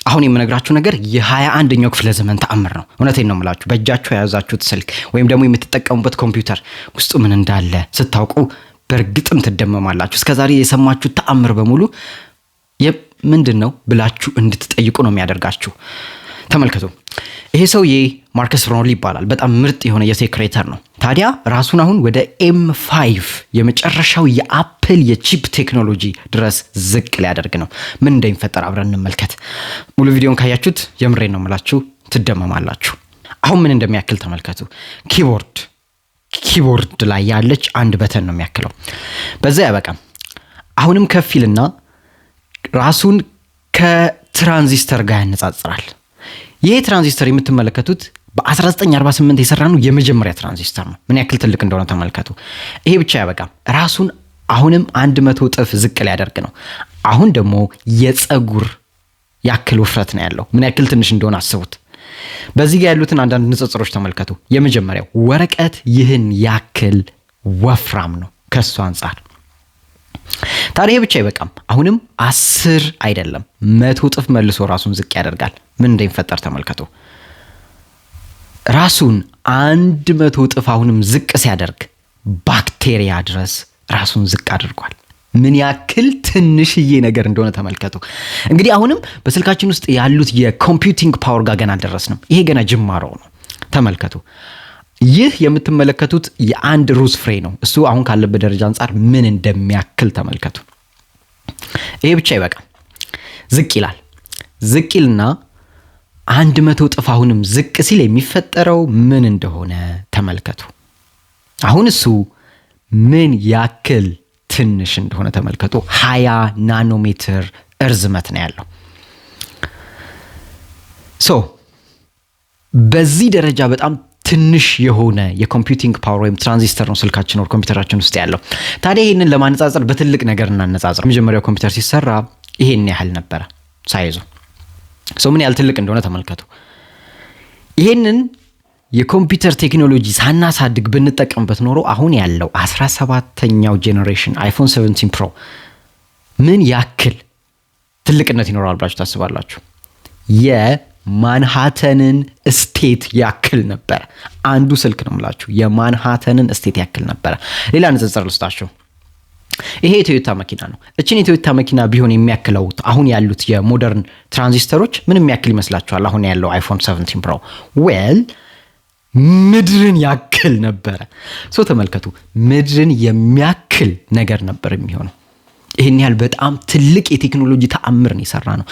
አሁን የምነግራችሁ ነገር የ21ኛው ክፍለ ዘመን ተአምር ነው። እውነቴን ነው የምላችሁ። በእጃችሁ የያዛችሁት ስልክ ወይም ደግሞ የምትጠቀሙበት ኮምፒውተር ውስጡ ምን እንዳለ ስታውቁ በእርግጥም ትደመማላችሁ። እስከዛሬ የሰማችሁት ተአምር በሙሉ ምንድን ነው ብላችሁ እንድትጠይቁ ነው የሚያደርጋችሁ። ተመልከቱ። ይሄ ሰውዬ ማርከስ ብራውንሊ ይባላል። በጣም ምርጥ የሆነ የ tech creator ነው። ታዲያ ራሱን አሁን ወደ M5 የመጨረሻው የ Apple የ chip ቴክኖሎጂ ድረስ ዝቅ ሊያደርግ ነው። ምን እንደሚፈጠር አብረን እንመልከት። ሙሉ ቪዲዮን ካያችሁት የምሬን ነው የምላችሁ ትደመማላችሁ። አሁን ምን እንደሚያክል ተመልከቱ። Keyboard ላይ ያለች አንድ button ነው የሚያክለው። በዛ ያበቃም። አሁንም ከፍ ይልና ራሱን ከትራንዚስተር ጋር ያነጻጽራል። ይሄ ትራንዚስተር የምትመለከቱት በ1948 የሰራ ነው የመጀመሪያ ትራንዚስተር ነው። ምን ያክል ትልቅ እንደሆነ ተመልከቱ። ይሄ ብቻ ያበቃም። ራሱን አሁንም 100 እጥፍ ዝቅ ሊያደርግ ነው። አሁን ደግሞ የፀጉር ያክል ውፍረት ነው ያለው። ምን ያክል ትንሽ እንደሆነ አስቡት። በዚህ ጋር ያሉትን አንዳንድ ንጽጽሮች ተመልከቱ። የመጀመሪያው ወረቀት ይህን ያክል ወፍራም ነው ከሱ አንጻር። ታዲያ ይሄ ብቻ አይበቃም። አሁንም 10 አይደለም 100 እጥፍ መልሶ ራሱን ዝቅ ያደርጋል። ምን እንደሚፈጠር ተመልከቱ። ራሱን 100 እጥፍ አሁንም ዝቅ ሲያደርግ ባክቴሪያ ድረስ ራሱን ዝቅ አድርጓል። ምን ያክል ትንሽዬ ነገር እንደሆነ ተመልከቱ። እንግዲህ አሁንም በስልካችን ውስጥ ያሉት የ computing power ጋር ገና አልደረስንም። ይሄ ገና ጅማሮ ነው። ተመልከቱ። ይህ የምትመለከቱት የአንድ ሩዝ ፍሬ ነው። እሱ አሁን ካለበት ደረጃ አንጻር ምን እንደሚያክል ተመልከቱ። ይሄ ብቻ ይበቃል። ዝቅ ይላል። ዝቅ ይልና 100 እጥፍ አሁንም ዝቅ ሲል የሚፈጠረው ምን እንደሆነ ተመልከቱ። አሁን እሱ ምን ያክል ትንሽ እንደሆነ ተመልከቱ። 20 ናኖሜትር እርዝመት ነው ያለው። So በዚህ ደረጃ በጣም ትንሽ የሆነ የ computing power ወይም ትራንዚስተር ነው ስልካችን ወይ ኮምፒውተራችን ውስጥ ያለው። ታዲያ ይህንን ለማነጻጸር በትልቅ ነገር እናነጻጽር። መጀመሪያው ኮምፒውተር ሲሰራ ይሄን ያህል ነበረ size ኡ። So ምን ያህል ትልቅ እንደሆነ ተመልከቱ። ይሄንን የኮምፒውተር ቴክኖሎጂ ሳናሳድግ ብንጠቀምበት ኖሮ አሁን ያለው 17ኛው generation iPhone 17 Pro ምን ያክል ትልቅነት ይኖረዋል ብላችሁ ታስባላችሁ? የማንሃተንን state ያክል ነበረ። አንዱ ስልክ ነው የምላችሁ፣ የማንሃተንን state ያክል ነበረ። ሌላ ንጽጽር ልስጣችሁ። ይሄ የቶዮታ መኪና ነው። እችን የቶዮታ መኪና ቢሆን የሚያክለው አሁን ያሉት የ modern ትራንዚስተሮች ምን የሚያክል ይመስላችኋል? አሁን ያለው iPhone 17 Pro well ምድርን ያክል ነበረ። So ተመልከቱ፣ ምድርን የሚያክል ነገር ነበር የሚሆነው። ይህን ያህል በጣም ትልቅ የቴክኖሎጂ ተአምር ነው የሰራ ነው።